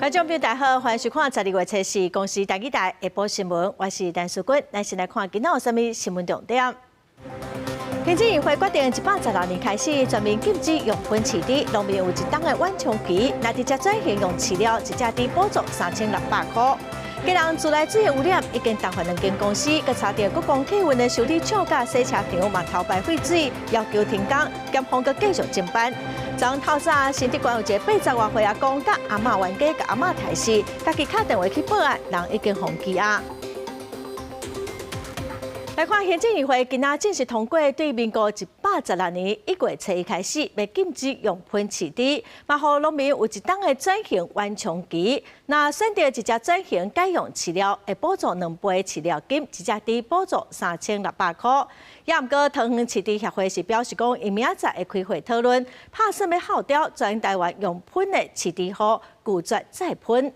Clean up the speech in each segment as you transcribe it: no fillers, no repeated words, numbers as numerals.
觀眾朋友大家好，歡迎收看十二月初四公視台語台下晡新聞，我是陳淑君。咱先來看今仔有啥物新聞重點。行政院會決定116年開始全面禁止用噴飼豬，農民有一冬的緩衝期，若直接轉型用飼料，一隻豬補助3600箍。基隆自來水的污染已經重罰兩間公司，閣查著國光客運的修理廠佮洗車場嘛偷排廢水，要求停工，檢方閣繼續偵辦。昨昏透早，新竹縣有一个80外歲阿公佮阿嬤冤家，共阿嬤刣死，家己敲電話去報案，人已經予羈押。來看行政院會今仔正式通過，對民國116年1月初一開始，欲禁止用噴飼豬，嘛予農民有一冬的轉型緩衝期。若選擇直接轉型改用飼料，會補助兩倍飼料金，一隻豬補助3600箍。也毋過，桃園飼豬協會是表示講，𪜶明仔載會開會討論，拍算欲號召全台灣用噴的飼豬戶拒絕再噴。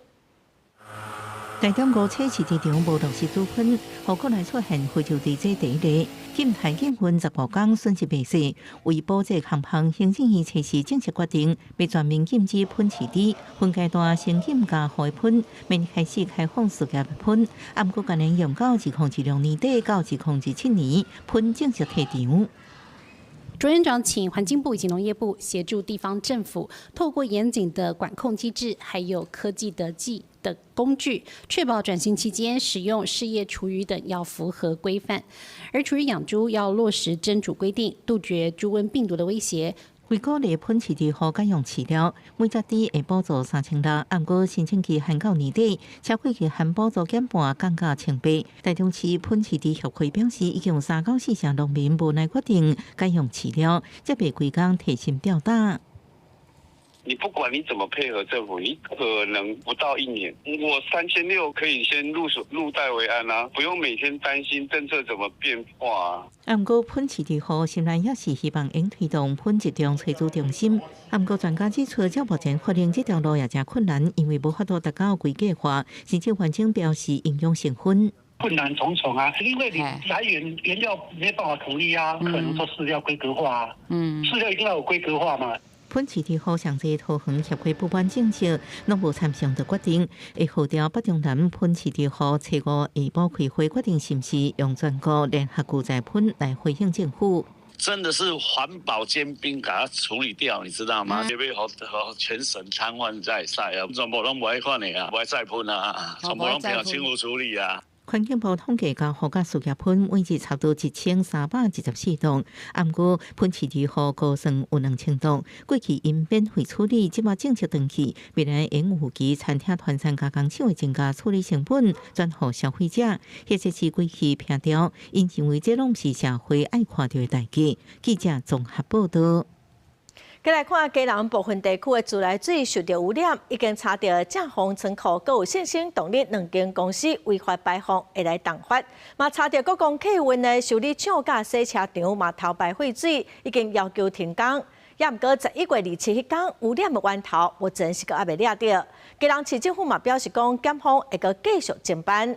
台中五車飼豬場無落實主噴，予國內出現非洲豬這第一例，禁刣禁噴15工損失袂細。為保這項目，行政院初四正式決定，欲全面禁止噴飼豬，分階段先禁家戶噴，明年開始開放私業噴。啊，毋過今年用到2016年底到2027年，噴正式退場。卓院長請環境部以及農業部協助地方政府，透過嚴謹的管控機制，還有科技的技的工具，確保轉型期間使用事業廚餘等要符合規範，而廚餘養豬要落實蒸煮規定，杜絕豬瘟病毒的威脅。為鼓勵噴飼豬戶改用飼料，每隻豬會補助3600，毋過申請期限到年底，超過期限補助減半，降到1800。台中市噴飼豬協會表示，已經有三到四成農民無奈決定改用飼料，這袂規工提心吊膽。你不管你怎麼配合政府，你可能不到一年，我3600可以先入手入袋為安啊，不用每天擔心政策怎麼變化啊。毋過噴飼豬戶心內也是希望會推動噴集中炊煮中心。毋過專家指出，照目前發展這條路也誠困難，因為無法度達到規格化，甚至環境標示影響成分。困難重重啊，因為你來源原料沒辦法統一啊，可能說飼料規格化啊，飼料一定要有規格化嘛。噴飼豬戶上濟桃園協會不滿政策，攏無參詳就決定，會號召北中南噴飼豬戶初五下晡開會，決定是毋是用全國聯合拒再噴來回應政府。真的是環保尖兵，共它處理掉，你知道嗎？這欲予全省癱瘓在賽啊，全部攏無愛款的啊，無愛再噴啊，全部攏配合政府處理啊。環境部統計，家戶佮事業噴每日差不多1314噸，毋過噴飼豬戶估算有2000噸。過去𪜶免費處理，這擺政策轉去，未來會預期餐廳團餐加工廠會增加處理成本，轉予消費者，或者是規氣拚掉，𪜶認為這攏是社會愛看著的代誌。記者綜合報道。過來看基隆部分地區的自來水受著污染，已經查著正豐倉庫，閣有聖星動力兩間公司違法排放，會來重罰。嘛查著國光客運的修理廠佮洗車場嘛偷排廢水，已經要求停工。也毋過11月27彼工污染的源頭，目前是閣猶未掠著。基隆市政府嘛表示講，檢方會閣繼續偵辦。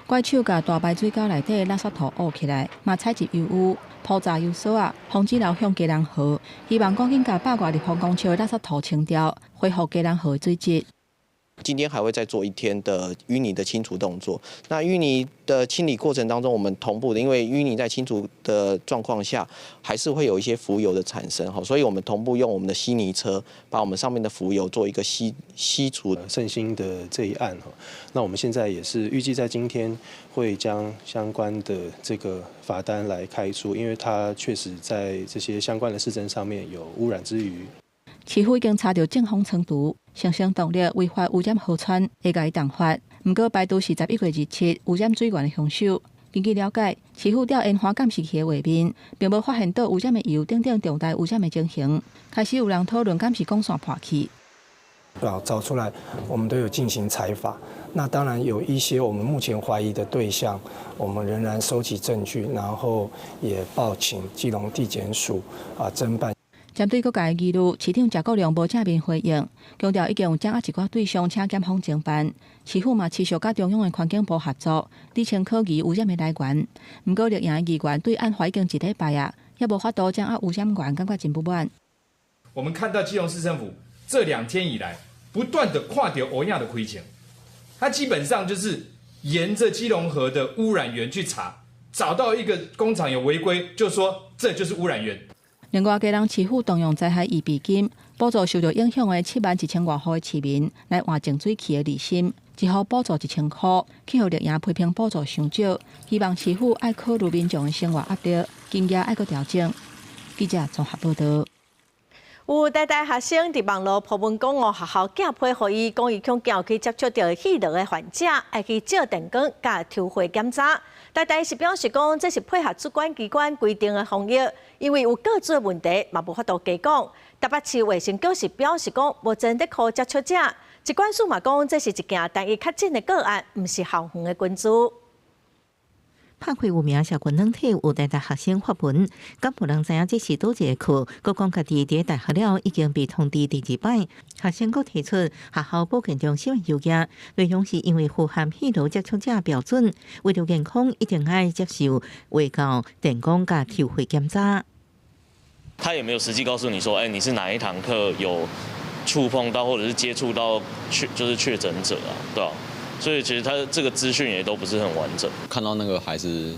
怪手共大排水溝內底垃圾塗挖起來，嘛採集油污、塗雜油索仔，防止流向基隆河。希望趕緊共百外立方公尺的垃圾塗清掉，恢復基隆河的水質。今天還會再做一天的淤泥的清除動作。那淤泥的清理過程當中，我們同步的，因為淤泥在清除的狀況下，還是會有一些浮油的產生，所以我們同步用我們的吸泥車，把我們上面的浮油做一個吸除。聖心的這一案，那我們現在也是預計在今天會將相關的這個罰單來開出，因為它確實在這些相關的市政上面有污染之虞。市府已經查著正豐倉儲、聖星動力違法污染河川，會共伊重罰。毋過排除是11月27污染水源的兇手。根據了解，市府調煙花監視器的畫面，並無發現到污染的油等等重大污染的情形。開始有人討論，敢是管線破去。找出來，我們都有進行採訪。那當然有一些我們目前懷疑的對象，我們仍然收集證據，然後也報請基隆地檢署啊偵辦。針對各界疑慮，市長謝國樑無正面回應，強調已經有掌握一寡對象，請檢方偵辦。市府嘛持續佮中央的環境部合作，理清可疑污染的來源。毋過綠營的議員對案發已經一禮拜啊，猶無法度掌握污染源，感覺真不滿。我們看到基隆市政府這兩天以來，不斷的看著烏影就開槍，他基本上就是沿着基隆河的污染源去查，找到一個工廠有違規，就說這就是污染源。另外，基隆市府動用災害預備金，補助受著影響的7萬1千外戶的市民來換淨水器的離心，一戶補助1000箍，去予綠營批評補助傷少，希望市府愛考慮民眾的生活壓力，經濟愛閣調整。記者綜合報導。有台大學生佇網路 po 文講哦，學校寄批予伊，講伊恐驚去接觸著肺癆的患者，愛去照電光佮抽血檢查。台大是表示講，這是配合主管機關規定的防疫，因為有個資的問題，嘛無法度加講。台北市衛生局是表示講，無針對予接觸者。疾管署嘛講，這是一件單一確診的個案，毋是校園的群聚。拍開有名社群軟體，有台大學生發文，敢無人知影這是佗一個課，閣講家己佇大學了已經被通知第二擺。學生閣提出學校保健中心有件內容是因為符合肺癆接觸者標準，為著健康一定愛接受衛教、電光佮抽血檢查。他也沒有實際告訴你說，欸，你是哪一堂課有觸碰到或者是接觸到確就是確診者啊，對吧？所以其實他這個資訊也都不是很完整。看到那個還是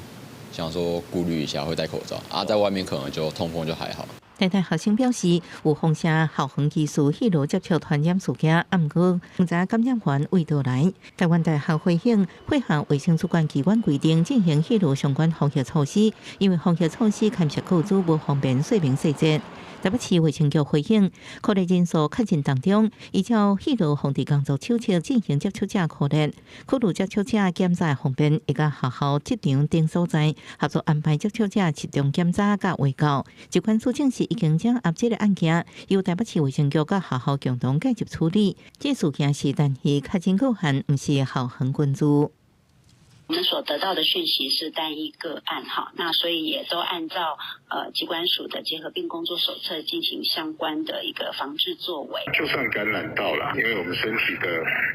想說顧慮一下，會戴口罩啊，在外面可能就通風就還好。台大學生表示，有風險校園疑似肺癆接觸傳染事件，毋過毋知感染源佗佗來。台灣大學回應配合衛生主管機關規定進行肺癆相關防疫措施，因為防疫措施牽涉個資，無方便說明細節。台北市衛生局回應，確認人數確認當中，依照肺癆防治工作手冊進行接觸者確認，考慮接觸者檢查方便，會佮學校、職場等所在合作安排接觸者集中檢查佮衛教。疾管署證實已經掌握這个案件，由台北市衛生局佮學校共同介入處理。這事件是單一確診個案，毋是校園群聚。我們所得到的訊息是單一個案，哈，那所以也都按照疾管署的結核病工作手冊進行相關的一個防治作為。就算感染到了，因為我們身體的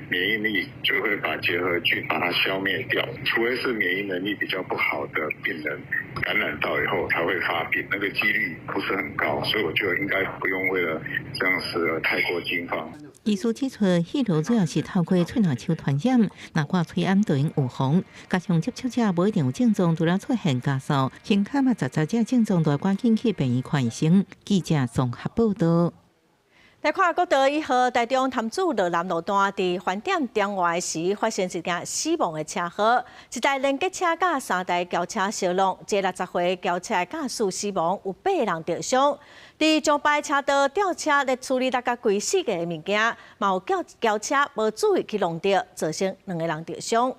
免疫力就會把結核菌把它消滅掉，除非是免疫能力比較不好的病人感染到以後才會發病，那個幾率不是很高，所以我覺得應該不用為了這樣子太過驚慌。醫師指出，肺癆主要是透過喙瀾手傳染，若掛喙罨就會預防。加上接觸者無一定有症狀，除了出現咳嗽、輕咳嘛，雜雜這症狀，都趕緊去病院看醫生。記者綜合報導。來看國道1號台中潭子羅南路段，佇飯店點外時發生一件死亡的車禍，一台連結車佮三台轎車相挵，這60歲轎車的駕駛死亡，有8个人著傷。佇彰白車道吊車咧處理六甲規四個的物件，嘛有轎車無注意去弄著，造成2個人著傷。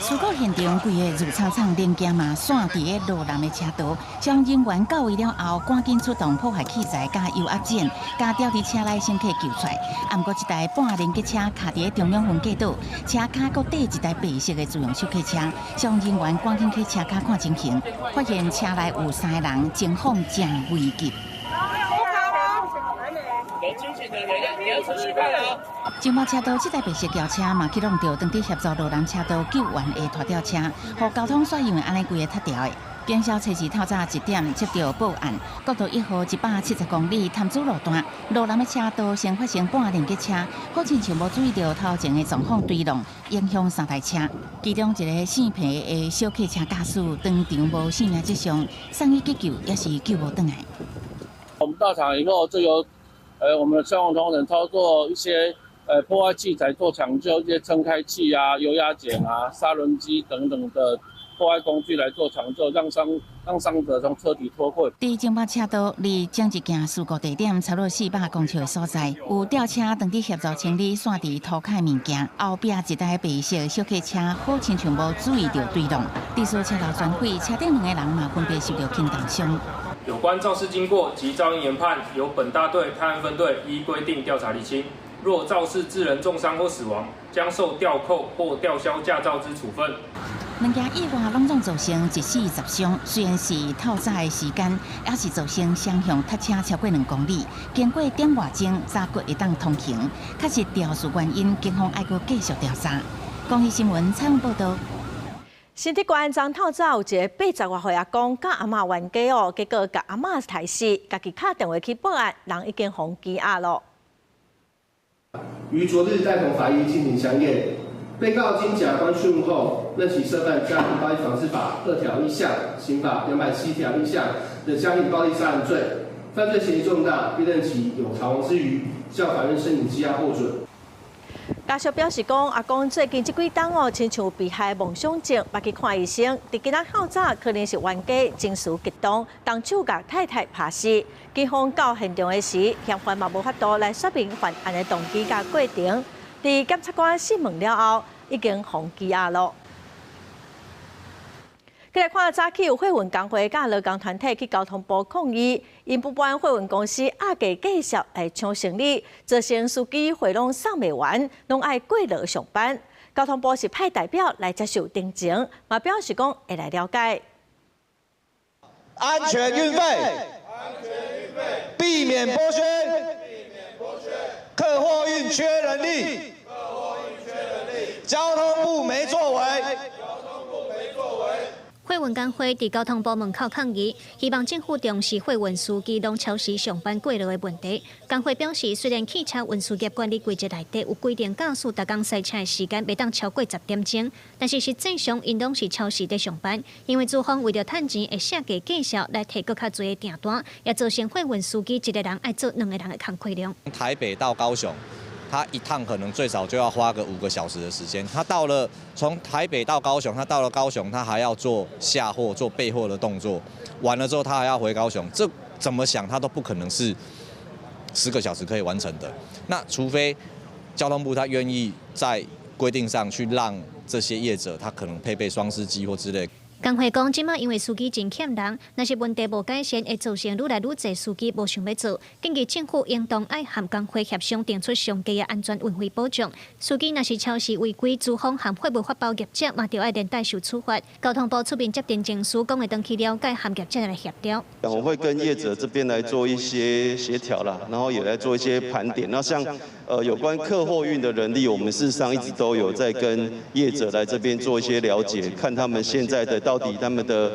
事故現場，規个熱摠摠零件嘛散佇咧路南的車道，消防人員到位了後，趕緊出動破壞器材佮油壓剪，共吊佇車內乘客救出來。啊，毋過一台半連結車卡佇咧中央分隔島，車跤閣綴一台白色的自用小客車，消防人員趕緊去車跤看情形，發現車內有3个人，情況誠危急。彰白車道這台白色轎車嘛，去挵著當佇協助羅南車道救援的拖吊車，予交通煞因為按呢規个塌掉的。警消初時透早1點接著報案，國道1號170公里潭子路段羅南的車道先發生半連結車，好親像無注意著頭前的狀況追撞，影響3台車，其中一个姓彭的小客車駕駛當場無性命跡象，送醫急救也是救無轉來。我們到場以後就由我們的消防同仁操作一些破壞器材做搶救，一些撐開器啊、油壓剪啊、砂輪機等等的破壞工具來做搶救，讓傷者從車底脫困。佇彰白車道離前一件事故地點差不多400公尺的所在，有吊車當佇協助清理散佇塗跤的物件，後壁一台白色小客車好親像無注意著追撞，致使車頭全毀，車頂2个人嘛分別受著輕重傷。有關肇事經過及肇因研判，由本大隊探案分隊依規定調查釐清。若肇事致人重傷或死亡，將受吊扣或吊銷駕照之處分。兩件意外攏總造成一死10傷，雖然是透早的時間，也是造成雙向塞車超過2公里。經過點外鐘才閣會當通行，確實肇事原因，警方愛閣繼續調查。公視新聞採訪報導。新竹縣昨透早有一个80外歲阿公佮阿嬤冤家哦，結果共阿嬤刣死，家己敲電話去報案，人已經予羈押囉。於昨日帶同法醫進行詳驗。被告經檢察官訊問後，認其涉犯家庭暴力防治法2條1項、刑法207條1項的家庭暴力殺人罪，犯罪嫌疑重大，並認其有逃亡之虞，向法院申請羈押獲准。家屬表示講，阿公最近這幾冬哦，親像被害妄想症，捌去看醫生。佇今仔透早可能是冤家情緒激動，動手共太太拍死。警方到現場的時，嫌犯嘛無法度來說明犯案的動機佮過程。佇檢察官訊問了後，已經予羈押咯。過來看早起有貨運工會佮勞工團體去交通部抗議，𪜶不滿貨運公司壓價計數來搶生意，造成司機貨攏送袂完，攏愛過勞上班。交通部是派代表來接受陳情，嘛表示講會來了解。安全運費，避免剝削，客貨運缺人力，交通部沒作為。貨運工會佇交通部門口抗議，希望政府重視貨運司機攏超時上班過勞的問題。工會表示，雖然汽車運輸業管理規則內底有規定，駕駛逐工塞車的時間袂當超過10點鐘，但是實際上𪜶攏是超時佇上班，因為資方為著趁錢會設價計數來提閣較濟的訂單，也造成貨運司機一個人愛做兩個人的工課量。台北到高雄，他一趟可能最少就要花個5個小時的時間。他到了從台北到高雄，他到了高雄，他還要做下貨、做備貨的動作。完了之後，他還要回高雄，這怎麼想他都不可能是10個小時可以完成的。那除非交通部他願意在規定上去讓這些業者，他可能配備雙司機或之類。工會講，這馬因為司機真欠人，若是問題無改善，會造成愈來愈濟司機無想欲做。建議政府應當愛和工會協商，定出上低的安全運費保障。司機若是超時違規，資方和貨物發包業者嘛，著愛連帶受處罰。交通部出面接陳情書，講會轉去了解和業者來協調。我會跟業者這邊來做一些協調啦，然後也來做一些盤點。那像有關客貨運的人力，我們事實上一直都有在跟業者來這邊做一些了解，看他們現在的到底他們的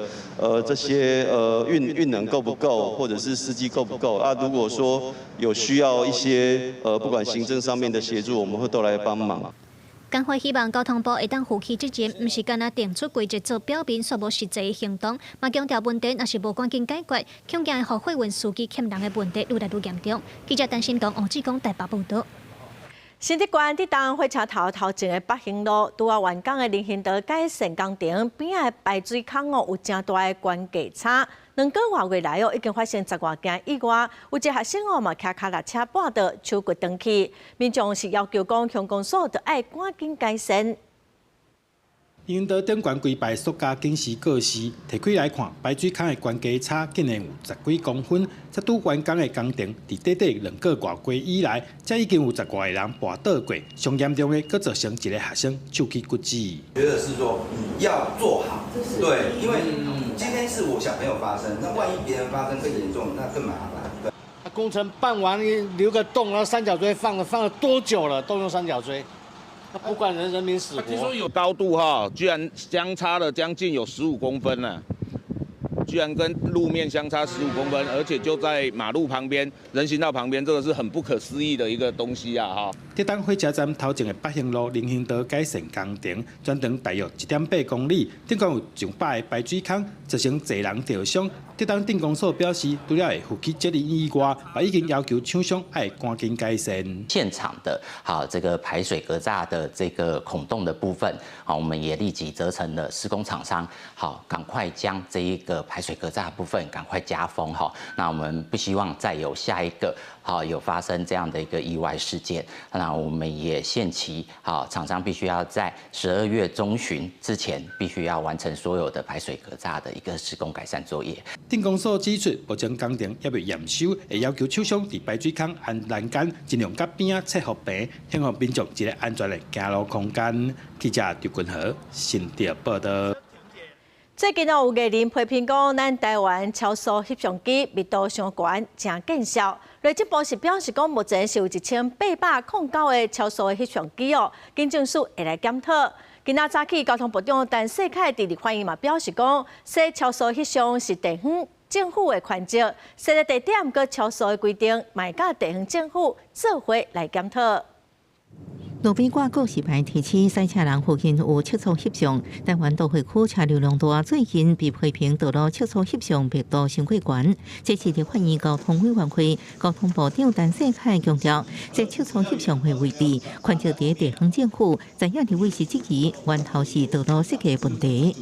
這些運能夠不夠，或者是司機夠不夠啊？如果說有需要一些不管行政上面的協助，我們會都來幫忙。工會希望交通部會當負起責任，毋是干焦定出規則做表面，卻無實際的行動。嘛強調問題若是無趕緊解決，恐驚會予貨運司機欠人的問題愈來愈嚴重。記者陳新東、王志剛台北報導。新竹縣竹東火車頭頭前的北興路，拄仔完工的人行道改善工程邊仔的排水孔哦，有誠大的懸架差。2個外月來哦，已經發生10外件意外，有一個學生哦嘛騎跤踏車跛倒，手骨斷去。民眾是要求講鄉公所著愛趕緊改善。人行道頂懸規排塑膠警示告示，提開來看，排水孔的懸架差竟然有10幾公分。才拄完工的工程，佇短短2個外月以來，才已經有10外個人跋倒過。上嚴重的，閣造成一個學生手起骨折。覺得是說你要做好，對，因為今天是我小朋友發生，那萬一別人發生更嚴重，那更麻煩。工程辦完留個洞，然後三角錐放了多久了？都用三角錐。不管人民死活。聽說有高度哈，居然相差了將近有15公分呢，居然跟路面相差十五公分，而且就在馬路旁邊、人行道旁邊，這個是很不可思議的一個東西啊！哈。竹東火車站頭前的北興路人行道改善工程，全長大約1.8公里，頂懸有上百個排水孔，造成濟人著傷。竹東鎮公所表示，除了會負起責任以外，也已經要求廠商愛趕緊改善。現場的好這個排水格柵的這個孔洞的部分，好，我們也立即責成了施工廠商，好，趕快將這一個排水格柵部分趕快加封哈。那我們不希望再有下一個好有發生這樣的一個意外事件。那我們也限期，好，廠商必須要在12月中旬之前，必須要完成所有的排水格柵的一個施工改善作業。鎮公所指出，目前工程猶未驗收，會要求廠商佇排水孔安欄杆，盡量佮邊仔切予平，提供民眾一個安全的行路空間。記者劉君和新竹報導。最近有藝人批評講，咱台灣超速翕相機密度傷懸，誠見笑。內政部是表示講，目前是有1809個超速的翕相機哦，警政署會來檢討。今仔早起，交通部長陳世凱佇立法院嘛表示講，說超速翕相是地方政府的權責，設的地點佮超速的規定，嘛會佮地方政府做伙來檢討。路邊掛告示牌提醒賽車人附近有測速翕相。台灣都會區車流量大，最近被批評道路測速翕相密度傷過懸。這次立法院交通委員會交通部長陳世凱強調，這測速翕相的位置，牽涉佇地方政府，在野立委是質疑源頭是道路設計問題。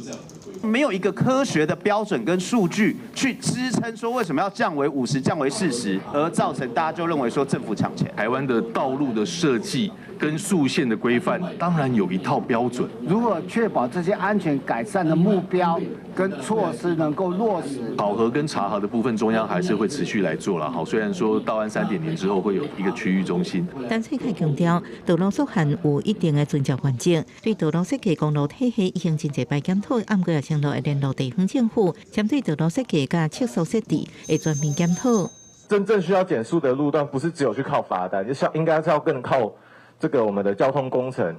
沒有一個科學的標準跟數據去支撐，說為什麼要降為50，降為40，而造成大家就認為說政府搶錢。台灣的道路的設計跟速限的規範，當然有一套標準。如果確保這些安全改善的目標跟措施能夠落實，考核跟查核的部分，中央還是會持續來做啦。好，雖然說道安3.0之後會有一個區域中心。陳世凱強調，道路速限有一定的遵照原則，對道路設計、公路體系已經真濟擺檢討，毋過也承諾會聯絡地方政府，針對道路設計佮測速設置，會全面檢討。真正需要減速的路段，不是只有去靠罰單，就是應該是要更靠這個我們的交通工程，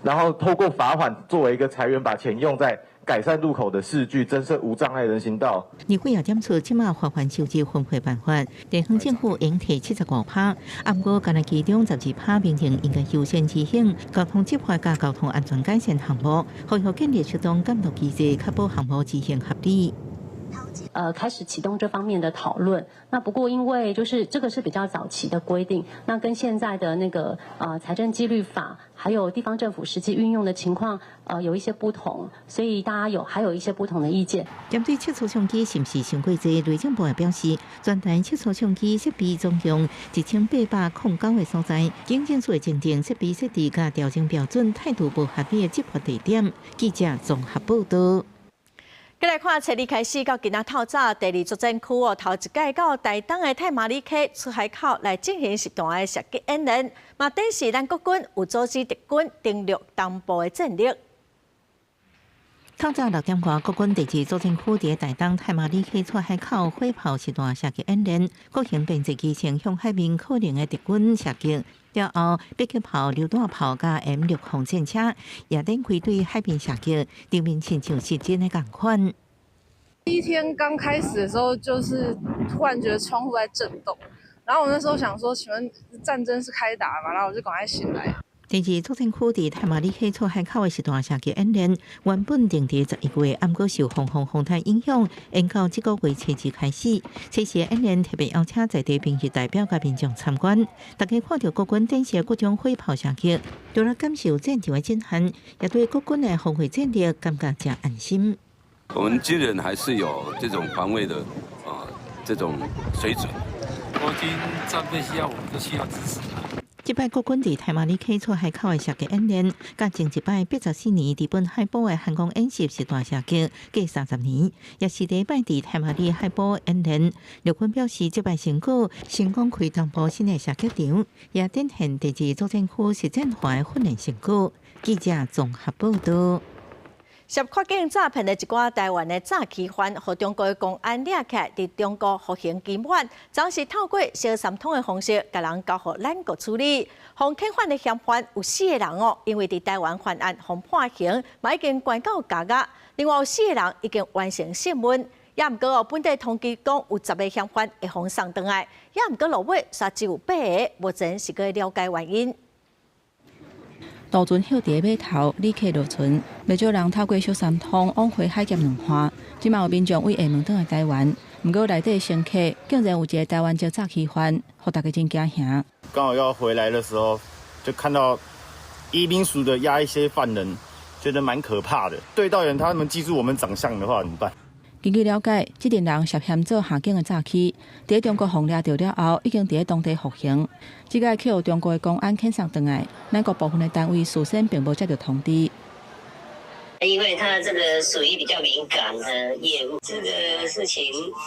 然後透過罰款作為一個財源，把錢用在改善路口的視距，增設無障礙人行道。立委也點出，這馬罰鍰收入分配辦法，地方政府應提75%，毋過干焦其中12%明定應該優先執行交通執法佮交通安全改善項目，呼籲建立適當監督機制，確保項目執行合理。開始啟動這方面的討論。那不過因為就是這個是比較早期的規定，那跟現在的那個財政紀律法，還有地方政府實際運用的情況，有一些不同，所以大家還有一些不同的意見。針對測速相機是毋是傷過濟，內政部也表示，全台測速相機設備總共1809個所在，警政署會訂定設備設置佮調整標準，態度無合理的執法地點。記者綜合報道。繼來看，初二開始到今仔透早，第二作戰區哦，頭一擺到台東的太麻里溪出海口來進行實彈的射擊演練，嘛展示咱國軍有組織敵軍登陸東部的戰力。透早6點外，國軍第二作戰區佇台東太麻里溪出海口火炮實彈射擊演練，國型編制機槍向海面可能的敵軍射擊。了後，迫擊炮、榴彈炮佮 M60戰車也展開對海面射擊，場面親像實戰的仝款。第一天剛開始的時候，就是突然覺得窗戶在震動，然後我那時候想說，請問戰爭是開打嗎？然後我就趕快醒來。第二作戰區佇太麻里溪出海口的實彈射擊演練，原本定佇11月，毋過受風風風台影響，延到這個月初二開始。這次演練特別邀請在地兵役代表佮民眾參觀，大家看著國軍展示各種火炮射擊，除了感受戰場的震撼，也對國軍的防衛戰力感覺誠安心。我們軍人還是有這種防衛的啊這種水準。國軍戰備需要，我們都需要支持。這擺國軍佇太麻里溪出海口的射擊演練，佮前一擺84年佇本海埔的漢光演習實彈射擊，隔30年，也是第一擺佇太麻里海埔演練。陸軍表示，這擺成果成功開東部新的射擊場，也展現第二作戰區實戰化的訓練成果。記者綜合報道。涉跨境詐騙的一寡台灣的詐欺犯，予中國的公安掠起來，佇中國服刑期滿，昨是透過小三通的方式，共人交予咱國處理。予遣返的嫌犯有四個人哦，因為佇台灣犯案，予判刑，嘛已經關到監獄。另外有四個人已經完成審問，也毋過哦，本底通緝講有10個嫌犯會予送轉來，也毋過落尾煞只有八個，目前是閣了解原因。渡船歇佇碼頭，旅客落船，袂少人透過小三通往回海峽兩岸。這馬有民眾對廈門轉來台灣，毋過內底乘客竟然有一個台灣籍詐欺犯，予大家真驚嚇。剛好要回來的時候，就看到移民署的押一些犯人，覺得蠻可怕的。對到眼，他們記住我們長相的話，怎麼辦？根據了解，這陣人涉嫌做下境的詐欺，佇中國予掠著了後，已經佇當地服刑。這擺去予中國的公安遣送轉來，咱國部分的單位事先並無接著通知。因為他這個屬於比較敏感的業務，這個事情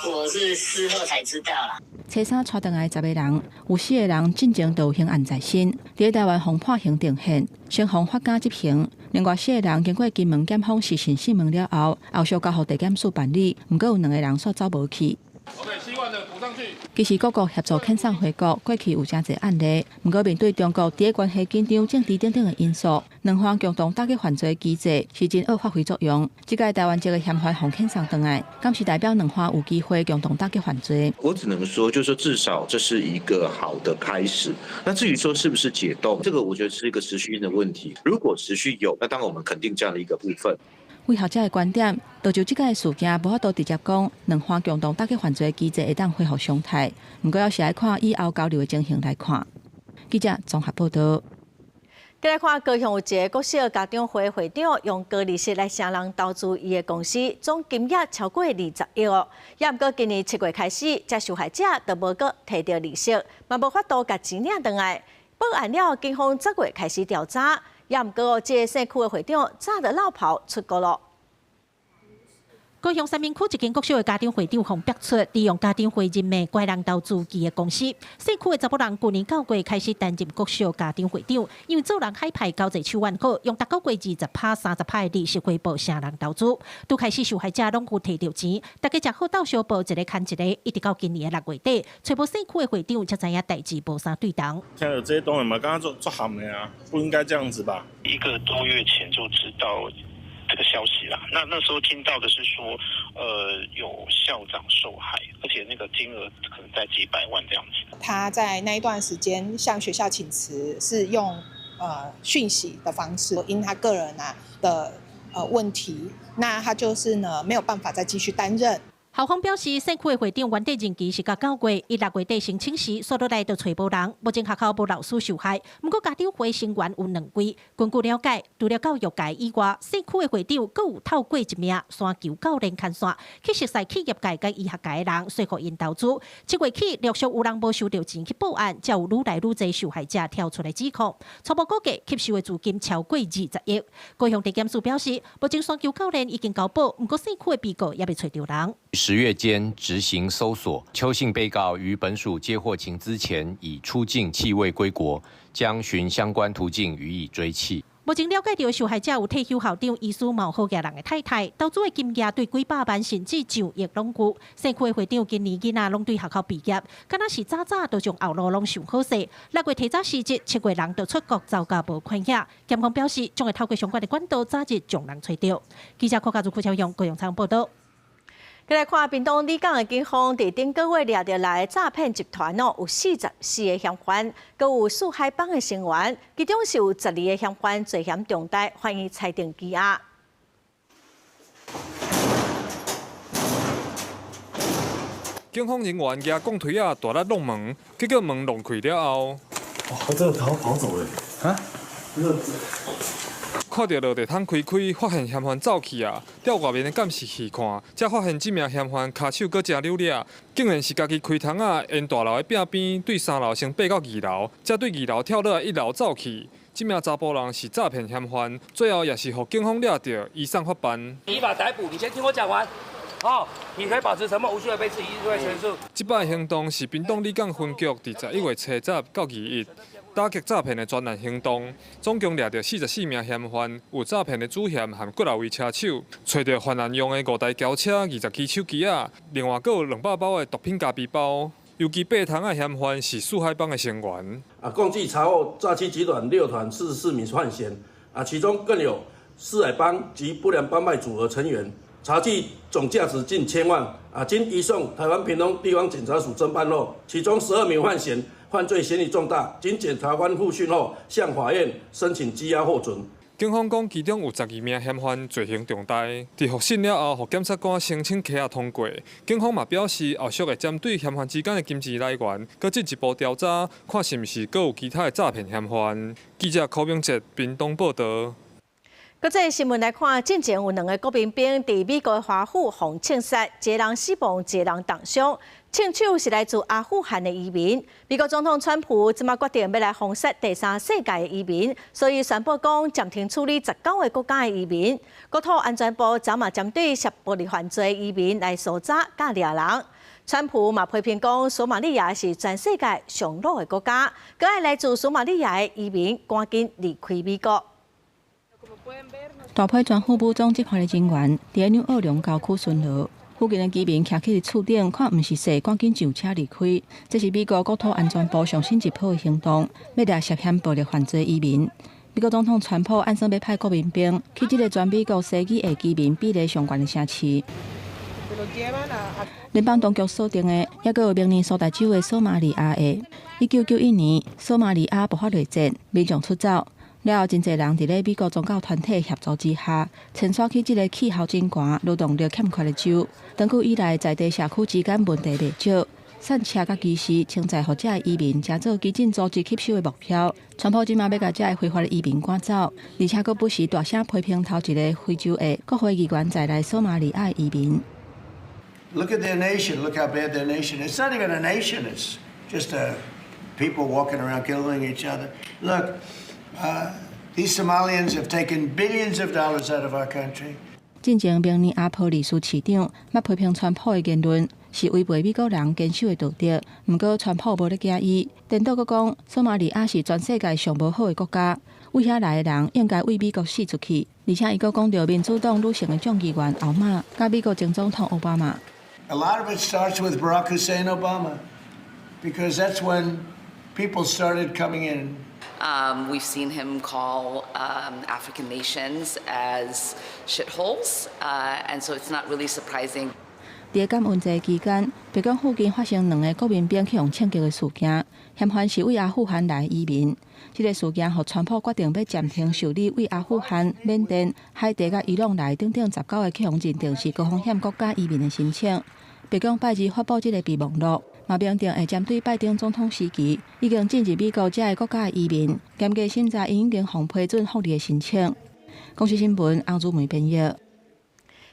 我是事後才知道啦。初三帶轉來10個人，有四個人進前就有刑案在身，佇台灣予判刑定讞，先予發監執行。另外四個人經過金門檢方視訊審問了後，後續交予地檢署辦理。毋過有兩個人煞走無去。 OK，習慣的補上去。其實各國協助遣送回國，過去有誠濟案例。毋過面對中國佇個關係緊張、政治等等的因素，兩方共同打擊犯罪機制是真愛發揮作用。這屆台灣籍的嫌犯予遣送轉來，敢是代表兩岸有機會共同打擊犯罪？我只能說，就是說至少這是一個好的開始。那至於說是不是解凍，這個我覺得是一個持續性的問題。如果持續有，那當然我們肯定這樣的一個部分。為學者的觀點，就就這個事件無法度直接講兩岸共同打擊犯罪機制會當恢復常態。毋過，猶是愛看以後交流的情形來看。記者綜合報導。再來看高雄有一个國小家長會會長用高利息來晟人投資伊的公司，總金額超過20億哦。也毋過今年7月開始，這受害者都無閣提著利息，嘛無法度共錢領轉來。報案了，警方10月開始調查。也毋過這个社區的會長早就落跑出國囉。高雄三民區一間國小的家長會長予逼出，利用家長會人脈拐人投資伊的公司。社區的查埔人舊年9月開始擔任國小家長會長，因為做人海派交際手腕好，用逐個月20趴、30趴的利息回報晟人投資。拄開始受害者攏有提著錢，大家食好鬥相報，一个牽一个，一直到今年的6月底，揣無社區的會長才知影代誌無啥對頭。聽到這些東西嘛，感覺足足譀的啊，不應該這樣子吧？一個多月前就知道這個消息啦，那時候聽到的是說，有校長受害，而且那個金額可能在幾百萬這樣子。他在那一段時間向學校請辭，是用訊息的方式，因他個人啊的問題，那他就是呢沒有辦法再繼續擔任。校方表示，社區的會長原底任期是到9月，伊6月底申請時，煞落來就揣無人，目前學校無老師受害。毋過家長會成員有兩位，根據了解，除了教育界以外，社區的會長閣有透過一名山球教練牽線，去熟似企業界佮醫學界的人說服𪜶投資。7月起，陸續有人無收著錢去報案，才有愈來愈濟受害者跳出來指控。初步估計吸收的資金超過20億。高雄地檢署表示，目前山球教練已經交保，毋過社區的被告猶未揣著人。10月間執行搜索，邱姓被告於本署接獲情資前已出境棄未歸國，將循相關途徑予以追緝。目前了解著受害者有退休校長、醫師、嘛有好額人的太太，投資的金額對幾百萬甚至上億攏有。社區的會長今年囡仔攏對學校畢業，敢若是早早就將後路攏想好勢。6月提早辭職，7月人就出國走甲無款影。檢方表示，將會透過相關的管道早日將人揣著。記者柯家祖、柯超勇、高雄採訪報導。再來看屏東里港的警方，佇頂個月掠著來詐騙集團哦，有44個嫌犯，閣有四海幫的成員，其中是有12個嫌犯罪嫌重大，法院裁定羈押。警方人員舉鋼錘仔大力挵門，結果門弄開了後，哇！這個逃跑走了，啊？看著落地窗開開，發現嫌犯走去啊！調外面的監視器看，才發現這名嫌犯跤手閣誠溜掠，竟然是家己開窗仔，沿大樓的壁邊對三樓先爬到二樓，才對二樓跳落來一樓走去。這名查埔人是詐騙嫌犯，最後也是予警方掠著，移送法辦。依法逮捕，你先聽我講完。哦，你可以保持沉默，無需要被質疑，無需陳述。這擺行動是屏東里港分局佇11月初十到21。打擊詐騙的專案行動，總共掠著44名嫌犯，有詐騙的主嫌和幾若位車手，揣著犯案用的5台轎車、20支手機仔，另外閣有200包的毒品咖啡包。尤其爬窗的嫌犯是四海幫的成員。啊，共計查獲詐欺集團6團44名犯嫌，啊，其中更有四海幫及不良幫派組合成員，查緝總價值近千萬。啊，經移送台灣屏東地方檢察署偵辦後，其中12名犯嫌。犯罪嫌疑重大，經檢察官複訊後，向法院申請羈押獲准。警方講，其中有12名嫌犯罪行重大，佇複審了後，予檢察官申請羈押通過。警方嘛表示，後續會針對嫌犯之間的金錢來源，閣進一步調查，看是毋是閣有其他的詐騙嫌犯。記者柯明哲屏東報導。國際新聞來看，進前有兩个國民兵佇美國華府予槍殺，一个人死亡，一个人重傷。槍手是來自阿富汗的移民。美國總統川普這馬決定欲來封殺第三世界的移民，所以宣布講暫停處理19個國家的移民。國土安全部昨嘛針對涉暴力犯罪移民來搜查佮掠人。川普嘛批評講，索馬利亞是全世界上老的國家，閣愛來自索馬利亞的移民趕緊離開美國。大批全副武裝執法的人員佇紐奧良郊區巡邏，附近的居民徛起佇厝頂，看毋是勢，趕緊上車離開。這是美國國土安全部上新一波的行動，欲掠涉嫌暴力犯罪移民。美國總統川普按算欲派國民兵去這個全美國西語裔居民比例上懸的城市。聯邦當局鎖定的，抑閣有明尼蘇達州的索馬利亞裔。1991年，索馬利亞爆發內戰，民眾出走了後，真濟人佇咧美國宗教團體協助之下，遷徙去這個氣候真寒、勞動力欠缺的州。長久以來，在地社區之間問題袂少，散赤佮歧視，稱載予這个移民成做激進組織吸收的目標。川普這馬欲共這个非法的移民趕走，而且閣不時大聲批評頭一个非洲裔國會議員在內索馬利亞移民。 Look at their nation. Look how bad their nation is. It's not even a nation. It's just a people walking around killing each other. Look, these Somalians have taken billions of dollars out of our country. 進前明尼阿波利斯市長捌批評川普的言論是違背美國人堅守的道德，毋過川普無咧驚伊，顛倒閣講索馬利亞是全世界上無好的國家，對遐來的人應該對美國死出去。而且伊閣講著民主黨女性的眾議員奧馬，佮美國前總統奧巴馬。 A lot of it starts with Barack Hussein Obama, because that's when people started coming in. We've seen him call African nations as shitholes, and so it's not really surprising. 佇感恩節期間，白宮附近發生兩个國民兵去予槍擊的事件，嫌犯是對阿富汗來的移民。這个事件予川普決定欲暫停受理對阿富汗、緬甸、海地佮伊朗來等等19个去予認定是高風險國家移民的申請。白宮拜二發布這个備忘錄，嘛明定會針對拜登總統時期已經進入美國這个國家的移民，嚴格審查𪜶已經予批准福利的申請。公視新聞洪祖梅編譯。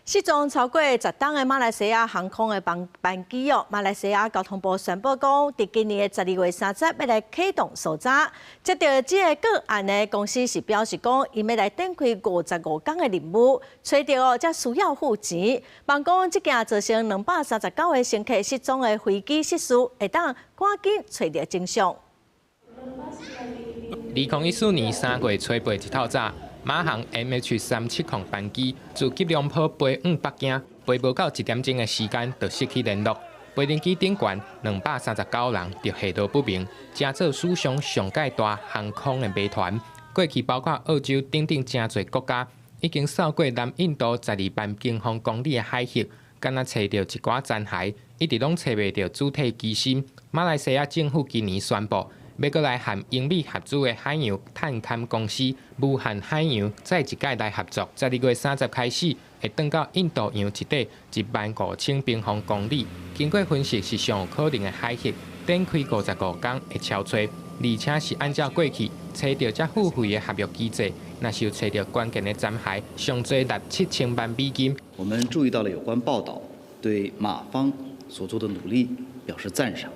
失蹤超過10冬的馬來西亞航空的班機哦，馬來西亞交通部宣布講，佇今年的12月30欲來啟動搜查。接著這个個案的公司是表示講，𪜶欲來展開55工的任務，揣著哦，才需要付錢。望講這件造成239个乘客失蹤的飛機失事，會當趕緊揣著真相。2014年3月初8日透早，馬航 MH370班機自吉隆坡飛往北京，飛無夠1點鐘的時間就失去聯絡。飛行機頂懸239人就下落不明，成做史上上蓋大航空的謎團。過去包括澳洲等等誠濟國家，已經掃過南印度12萬平方公里的海域，敢若揣著一寡殘骸，一直攏揣袂著主體機身。馬來西亞政府今年宣布，欲閣來和英美合資的海洋探勘公司無限海洋再一擺來合作，12月30開始會轉到印度洋一塊1萬5千平方公里。經過分析是上有可能的海域，展開55工的搜揣，而且是按照過去揣著才付費的合約機制，若是有揣著關鍵的殘骸，上濟達7000萬美金。我們注意到了有關報道，對馬方所做的努力表示讚賞。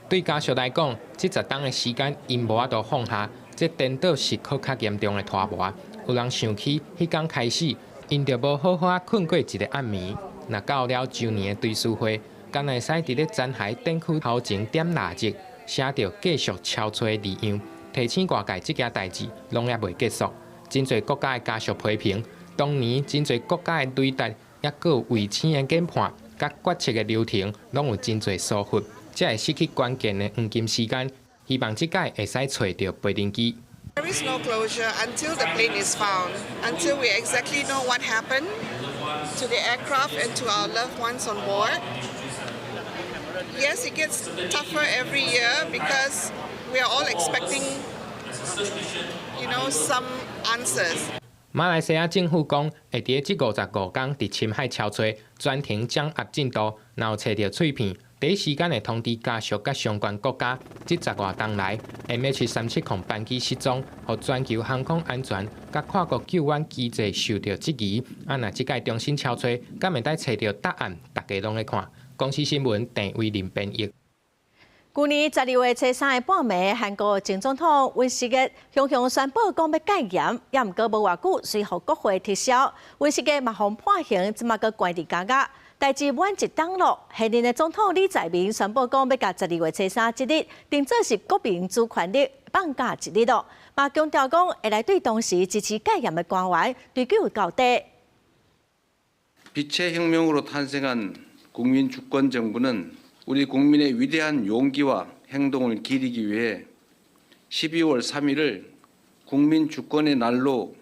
對家屬來講，這10冬的時間，𪜶無法度放下，這顛倒是閣較嚴重的拖磨。有人想起，彼工開始，𪜶就無好好仔睏過一个暗暝。若到了周年的追思會，敢會使佇咧殘骸展區頭前點蠟燭，寫著繼續搜揣字樣，提醒外界這件代誌攏猶未結束。真濟國家的家屬批評，當年真濟國家的雷達，抑閣有衛星的研判，佮決策的流程，攏有真濟疏忽。才會失去關鍵的黃金時間，希望這擺會使揣著飛行機。 There is no closure until the plane is found, until we exactly know what happened to the aircraft and to our loved ones on board. Yes, it gets tougher every year because we are all expecting some answers. 馬來西亞政府講，會佇這55工佇深海搜揣，全程掌握進度，若有揣著碎片，第一時間會通知家屬佮相關國家。這十外冬來，MH370班機失蹤，予全球航空安全佮跨國救援機制受著質疑。啊，若這擺重新搜揣，敢會當揣著答案？大家攏咧看。公視新聞鄭偉林編譯。舊年12月初3的半暝，韓國前總統尹錫悅雄雄宣布講欲戒嚴，也毋過無偌久，隨予國會撤銷。尹錫悅嘛予判刑，這馬閣關佇監獄。代誌滿一冬咯，現任的總統李在明宣布講，欲共12月初3這日定做是國民主權日，放假一日咯。嘛強調講會來對當時支持戒嚴的官員追究到底。 빛의혁명으로탄생한 국민주권정부는 우리 국민의 위대한 용기와 행동을 기리기 위해 12월 3일을 국민주권의 날로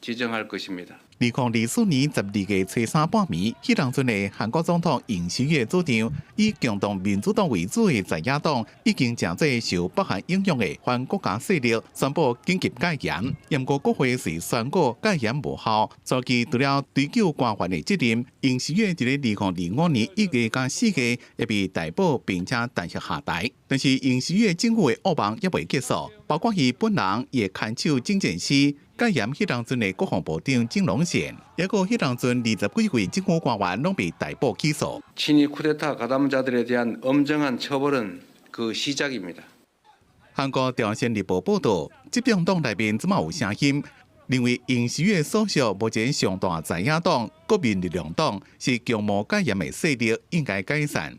지정할 것입니다. 2024年12月初三半暝，彼當陣的韓國總統尹錫悅主張，以行動民主黨為主的在野黨已經成做受北韓影響的反國家勢力，宣布緊急戒嚴。毋過國會是宣告戒嚴無效，所以除了追究官員的責任，尹錫悅佇咧2025年1月佮4月會被逮捕並且彈劾下台。但是尹錫悅政府的噩夢猶未結束，包括伊本人伊的牽手政見師。戒嚴彼當陣的國防部長鄭龍憲，抑閣彼當陣20幾位政府官員攏被逮捕起訴。 친위 쿠데타 가담자들에 대한 엄정한 처벌은 그 시작입니다. 韓國朝鮮日報報導，執政黨內面這馬有聲音，認為尹錫悅所屬目前上大在野黨國民力量黨是強謀戒嚴的勢力，應該解散。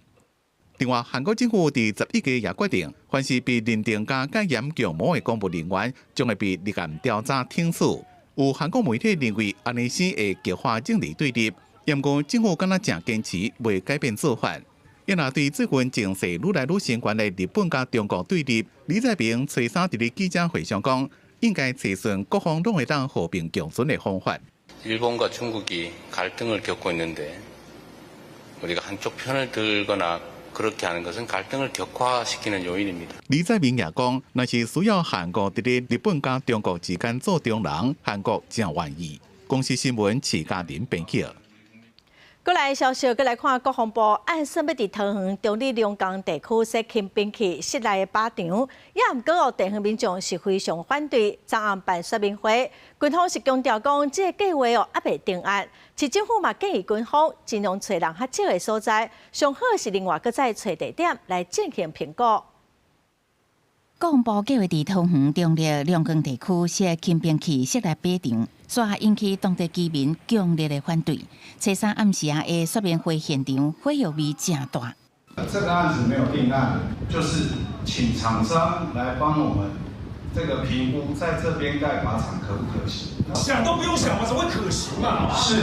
另外，韓國政府佇11月也決定，凡是被認定佮戒嚴共謀的公務人員，將會被立案調查懲處。有韓國媒體認為，按呢是會激化政治對立。毋過政府敢若誠堅持，袂改變做法。伊若對最近情勢愈來愈升懸的日本佮中國對立，李在明初三佇咧記者會上講，應該揣順各方攏會當和平共存的方法。 일본과 중국이 갈등을 겪고 있는데 우리가 한쪽 편을 들거나 그렇게 하는 것은 갈등을 격화시키는 요인입니다. 李在明也講，若是需要韓國佇咧日本佮中國之間做中人，韓國誠願意。公視新聞徐嘉玲編輯。過來消息，閣來看國防部按算欲佇桃園中壢龍岡地區設輕兵器室內的靶場，也毋過哦，地方民眾是非常反對，昨暗辦說明會，軍方是強調講，這个計畫哦猶未定案，市政府嘛建議軍方盡量揣人較少的所在，上好是另外閣再揣地點來進行評估。國防部計劃佇桃園中壢龍岡地區設輕兵器室內靶場，煞引起當地居民強烈的反對。初三暗時仔的說明會現場，火藥味誠大。這個案子沒有定案，就是請廠商來幫我們這個評估，在這邊蓋靶場可不可行？想都不用想嘛，怎麼會可行嘛？是，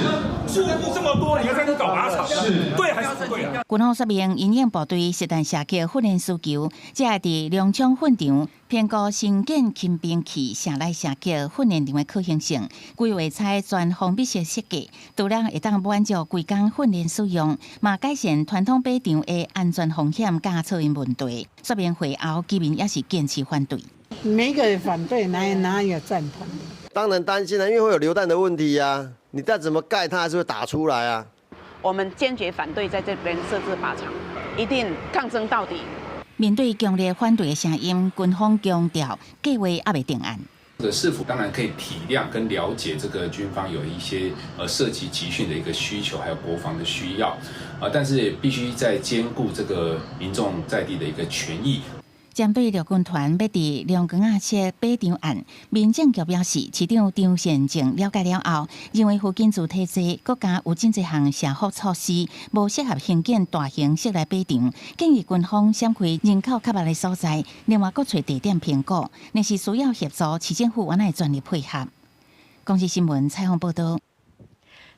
住戶這麼多，你要在這搞靶場，是，對還是不對啊？軍方說明，因應部隊實彈射擊訓練需求，才會佇龍昌訓場評估新建輕兵器射內射擊訓練場的可行性，規劃採全封閉式設計，除了會當滿足規工訓練使用，嘛改善傳統靶場的安全風險佮噪音問題。說明會後，居民也是堅持反對。每個人反對，哪有贊同？當然擔心啦，因為會有流彈的問題呀。你再怎麼蓋，它還是會打出來啊。我們堅決反對在這邊設置靶場，一定抗爭到底。面對強烈反對的聲音，軍方強調計劃猶未定案。這個市府當然可以體諒跟了解這個軍方有一些射擊集訓的一個需求，還有國防的需要啊，但是也必須在兼顧這個民眾在地的一個權益。針對陸軍團欲佇龍岡仔設靶場案，民政局表示，市長張善政了解了後，認為附近住宅濟，閣加有真濟項社福措施，無適合興建大型室內靶場，建議軍方閃開人口較密的所在，另外閣揣地點評估，若是需要協助，市政府阮會全力配合。公視新聞採訪報導。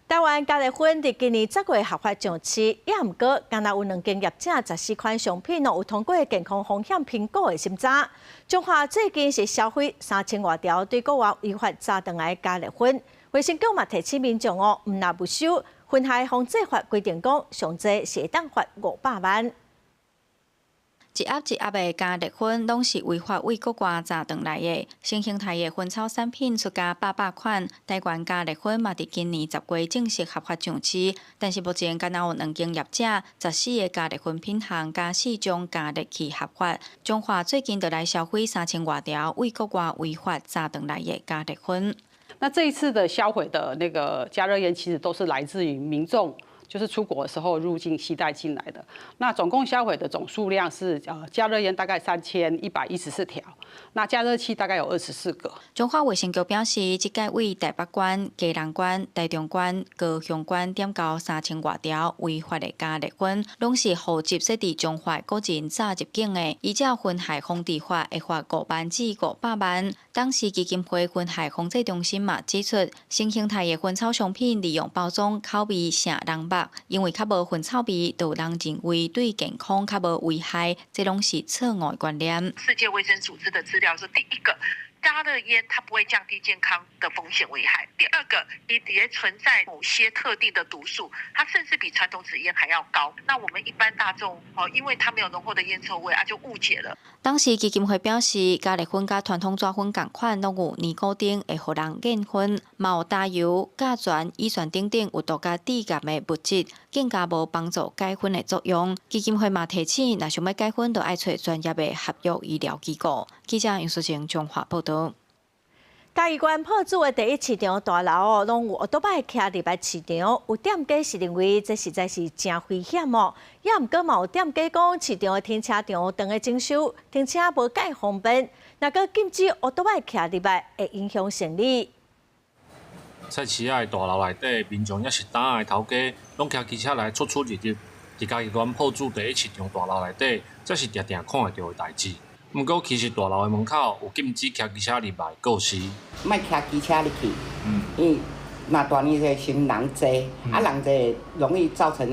台灣加熱薰佇今年10月合法上市，也毋過，敢若有兩間業者14款商品攏有通過健康風險評估的審查。彰化最近是銷毀3000外條對國外違法鍘轉來的加熱薰，衛生局嘛提醒民眾哦，毋若不守薰害防制法規定講，上濟是會當罰500萬。一盒一盒的加熱薰，攏是違法對國外鍘轉來的。新形態的薰草產品出價百百款，台灣加熱薰嘛，佇今年10月正式合法上市。但是目前敢若有兩間業者，14個加熱薰品項佮四種加熱器合法。彰化最近就來銷毀3000外條對國外違法鍘轉來的加熱薰。那這一次的銷毀的那個加熱煙，其實都是來自於民眾。就是出國的時候入境攜帶進來的，那總共銷毀的總數量是加熱煙大概3114條，那加熱器大概有24個。彰化衛生局表示，這擺對台北縣、基隆縣、台中縣、高雄縣點交3000外條違法的加熱薰，攏是戶籍設佇彰化個人詐入境的。依照薰害防治法，會罰5萬至500萬。當時基金會薰害防制中心嘛指出，新形態的薰草商品利用包裝口味聖人肉。法，因為較無薰臭味，就有人認為對健康較無危害，這攏是錯誤的觀念。世界衛生組織的資料是第一個，加熱煙它不會降低健康的風險危害。第二個，也存在某些特定的毒素，它甚至比傳統紙煙還要高。那我們一般大眾哦，因為它沒有濃厚的煙臭味啊，就誤解了。當時基金會表示，加熱薰佮傳統紙薰仝款，攏有尼古丁會予人癮薰，嘛有焦油、甲醛、乙酸等等有毒佮致癌的物質，更加無幫助解薰的作用。基金會嘛提醒，若想欲解薰，就愛揣專業的合約醫療機構。記者楊淑靜彰化報導。嘉義縣朴子的第一市場大樓哦，攏有歐多擺徛入來市場，有店家是認為這實在是誠危險哦。也毋過嘛有店家講，市場的停車場當咧整修，停車無蓋方便，若閣禁止歐多擺徛入來，會影響生意。菜市仔的大樓內底，民眾抑是擔仔的頭家，攏騎機車來出出入入。佇嘉義縣朴子第一市場大樓內底，這是定定看會著的代誌。毋過，其實大樓的門口有禁止騎機車入來告示。莫騎機車入去，因為若大年的時人濟，啊人濟容易造成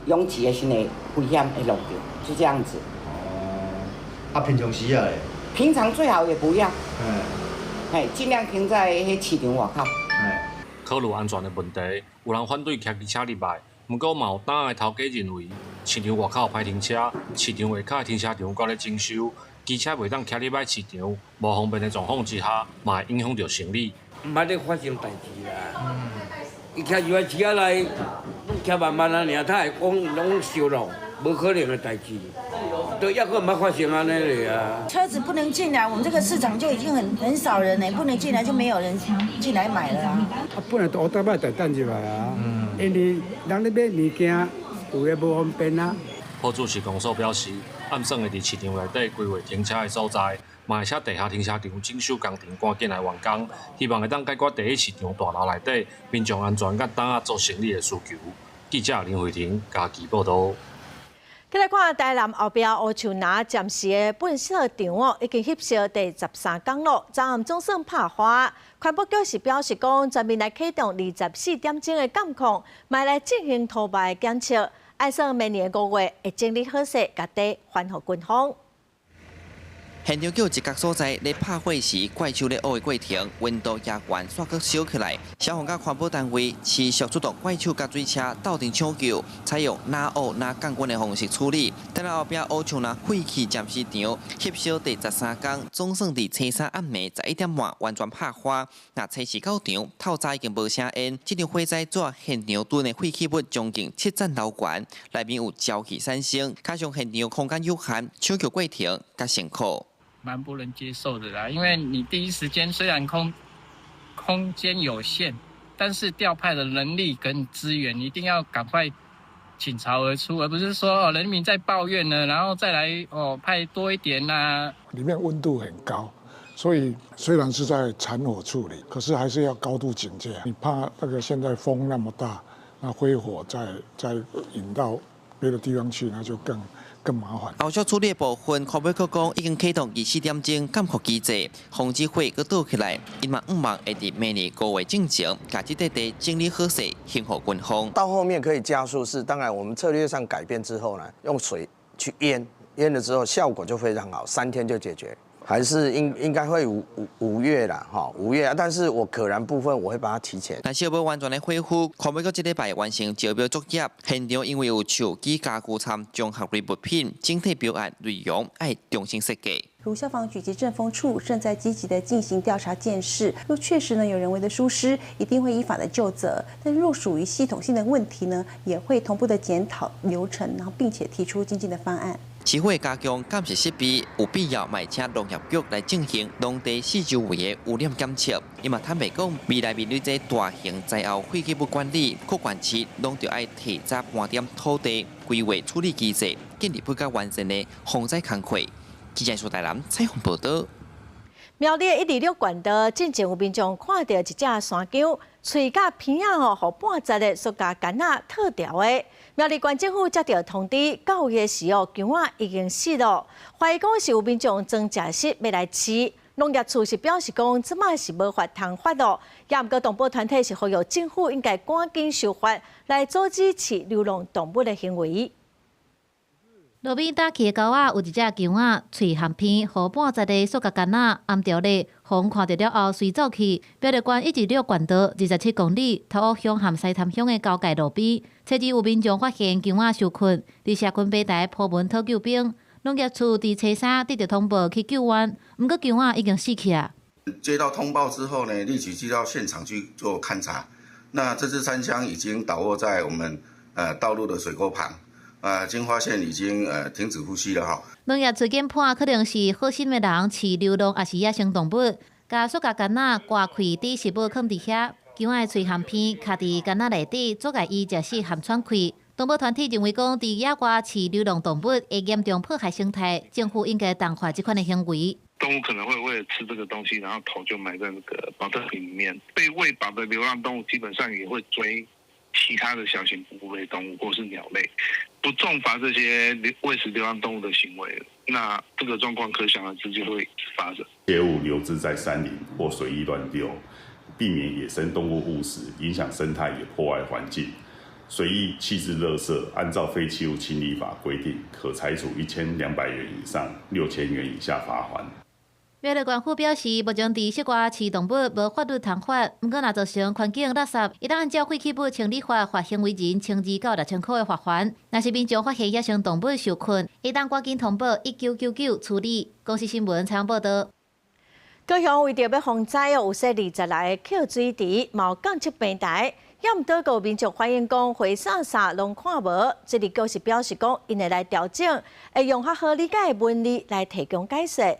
擁擠的時會危險會弄著，就這樣子。哦，啊平常時啊咧？平常最好也不要。嘿，盡量停在彼市場外口。考慮安全的問題，有人反對騎機車入來，毋過嘛有擔仔的頭家認為，市場外口歹停車，市場外口的停車場閣咧整修。機車袂當騎入來市場，無方便的狀況之下，嘛會影響著生理。毋捌咧發生代誌啦。伊騎入來市仔內，攏騎慢慢啊，爾，他會講攏燒落，無可能的代誌。都抑閣毋捌發生按呢咧啊。車子不能進來，我們這個市場就已經很少人嘞，不能進來就沒有人進來買了啊。啊，本來都烏多擺就等入來啊，因為人咧買物件有的無方便啊。朴子市公所表示，按算會佇市場內底規劃停車的所在，嘛會請地下停車場整修工程趕緊來完工，希望會當解決第一市場大樓內底民眾安全佮擔仔做生意的需求。記者林慧婷嘉義報導。再來看台南後壁烏樹林暫時的糞掃場哦，已經翕燒第13工咯，昨暗總算拍花。環保局是表示講，全面來啟動24點鐘的監控，嘛來進行塗排檢測。按算明年5月會整理好勢，共地還予軍方。現場叫一角所在咧拍火時，怪獸咧挖的過程，溫度也懸，煞閣燒起來。消防佮環保單位持續出動怪手佮水車鬥陣搶救，採用哪挖哪降溫的方式處理。等後壁烏樹林廢棄暫時場翕燒第13工，總算佇初三暗暝11點半完全拍花。若初四到場，透早已經無聲煙。這場火災帶現場囤的廢棄物將近7層樓懸，內面有焦氣產生，加上現場空間有限，搶救過程較辛苦。蠻不能接受的啦，因為你第一時間雖然空間有限，但是調派的人力跟資源一定要趕快傾巢而出，而不是說哦人民在抱怨呢，然後再來哦派多一點啦。裡面溫度很高，所以雖然是在殘火處理，可是還是要高度警戒。你怕那個現在風那麼大，那灰火再引到別的地方去，那就更麻煩。後續處理的部分，環保局講已經啟動24點鐘監控機制，防止火閣倒起來。𪜶嘛向望會佇明年5月進前，共這塊地整理好勢，還予軍方。到後面可以加速，是當然我們策略上改變之後呢，用水去淹，淹了之後效果就非常好，3天就解決。還是應該會五月啦，哈，五月，但是我可燃部分我會把它提前。但是欲完全的恢復，環保局這禮拜完成招標作業，現場因為有樹枝、家具摻綜合類物品，整體標案內容愛重新設計。如消防局及政風處正在積極的進行調查鑑識，若確實呢有人為的疏失，一定會依法的究責。但若屬於系統性的問題呢，也會同步的檢討流程，然後並且提出精進的方案。市府加強監視設備，有必要嘛請農業局來進行農地四周圍的污染檢測。伊嘛坦白講，未來面對這大型災後廢棄物管理，各縣市攏著愛提早盤點土地規劃處理機制，建立比較完善的防災工課。記者蘇台南採訪報導。苗栗126縣道進前有民眾看著一隻山羌，喙佮鼻仔吼，予半截的塑膠桿仔套牢的。苗栗縣政府接著通知，到位的時候，羌仔已經死了，懷疑講是有民眾裝食食欲來飼，農業處是表示講，這擺是無法通罰囉。也毋過動保團體是呼籲政府應該趕緊修法，來阻止飼流浪動物的行為。路邊打起的狗仔有一隻狗仔，喙含鼻，予半截的塑膠桿仔掩著咧，予人看著了後隨走去。苗栗縣一二六縣道27公里，頭屋鄉和西潭鄉的交界路邊，初二有民眾發現狗仔受困，佇社群平台 po 文討救兵。農業處佇初三得著通報去救援，毋過狗仔已經死去啊。接到通報之後呢，立即去到現場去做勘查。那這隻山羌已經倒臥在我們道路的水溝旁。啊，經發現已經停止呼吸了哈。農業處研判可能是好心的人飼流浪，抑是野生動物，共塑膠桿仔割開，佇食物囥佇遐，狗仔的喙含鼻卡佇桿仔內底，阻礙伊食死含喘氣。動保團體認為講，佇野外飼流浪動物會嚴重破壞生態，政府應該重罰這款的行為。動物可能會為了吃這個東西，然後頭就埋在那個寶特瓶裡面。被餵飽的流浪動物基本上也會追其他的小型哺乳類動物或是鳥類。不重罰這些餵食流浪動物的行為，那這個狀況可想而知就會發生。切勿留置在山林或隨意亂丟，避免野生動物誤食，影響生態也破壞環境。隨意棄置垃圾，按照廢棄物清理法規定，可裁處1200元以上6000元以下罰鍰。苗栗縣府表示，目前佇室外飼動物無法律通罰，毋過若造成環境垃圾，會當按照廢棄物清理法罰行為人1200到6000箍的罰鍰。若是民眾發現野生動物受困，會當趕緊通報1999處理。公視新聞採訪報導。高雄為著欲防災哦，有設20來个抾水池，嘛有監測平台，也毋過閣有民眾反映講，花灑灑攏看無。水利局是表示講，𪜶會來調整，會用較好理解的文字來提供解釋。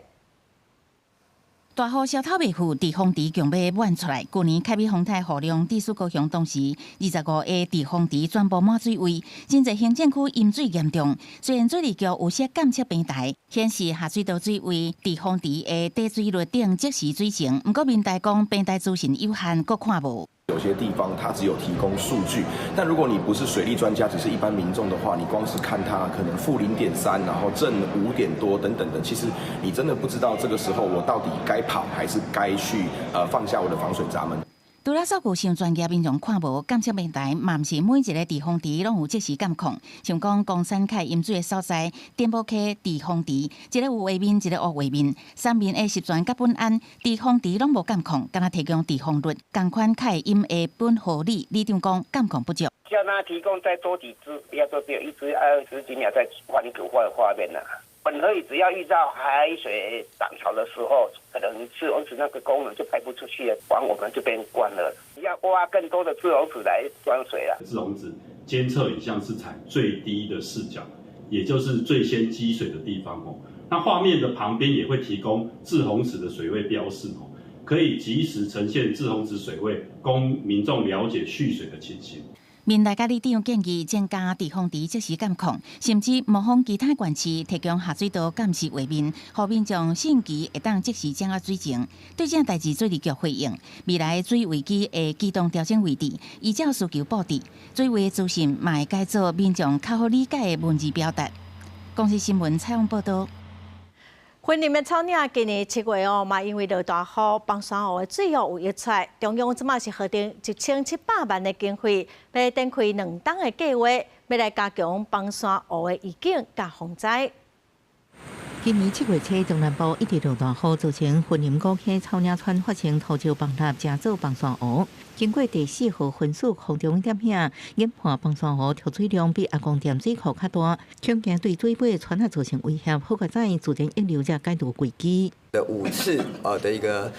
大雨梢頭未富，滯洪池強欲滿出來。舊年凱美風台雨量致使高雄當時25個滯洪池全部滿水位，真濟行政區淹水嚴重。雖然水利局有設監測平台，顯示下水道水位、滯洪池的底水率等即時水情，毋過民代講平台資訊有限，閣看無。有些地方它只有提供數據，但如果你不是水利專家，只是一般民眾的話，你光是看它可能-0.3，然後正5點多等等的，其實你真的不知道這個時候我到底該跑還是該去放下我的防水閘門。除了數據上專業民眾看無，監測平台嘛毋是每一个滯洪池攏有即時監控。像講岡山溪淹水的所在，電波溪滯洪池，一个有畫面，一个無畫面，三面的十全佮本安滯洪池攏無監控，干焦提供滯洪率，仝款較會淹的本合理，里長講監控不足。叫他提供再多幾支，不要說只有一支，20幾秒再換一個畫面啦。本河只要遇到海水漲潮的時候，可能滯洪池那個功能就排不出去了，往我們這邊關了。要挖更多的滯洪池來裝水了。滯洪池監測影像是採最低的視角，也就是最先積水的地方哦。那畫面的旁邊也會提供滯洪池的水位標示哦，可以即時呈現滯洪池水位，供民眾了解蓄水的情形。民代佮里長建議增加滯洪池即時監控，甚至模仿其他縣市提供下水道監視畫面，予民眾信期會當即時掌握水情。對這代誌水利局回應，未來水位計會機動調整位置，依照需求布置。水位資訊嘛會改做民眾較好理解的文字表達。公視新聞採訪報導。雲林的草嶺今年7月哦，嘛因為落大雨，崩山湖的水哦有溢出來。中央這馬是核定1700萬的經費，欲展開2冬的計劃，欲來加強崩山湖的預警佮防災。今年7月初，中南部一直落大雨，造成雲林五溪草嶺村發生土石崩塌，成做崩山湖。經過第四號分汛空中點影，研判崩山湖蓄水量比阿公店水庫較大，恐驚對水尾村仔造成威脅，好佳哉自然溢流才解除危機。的5次啊的一個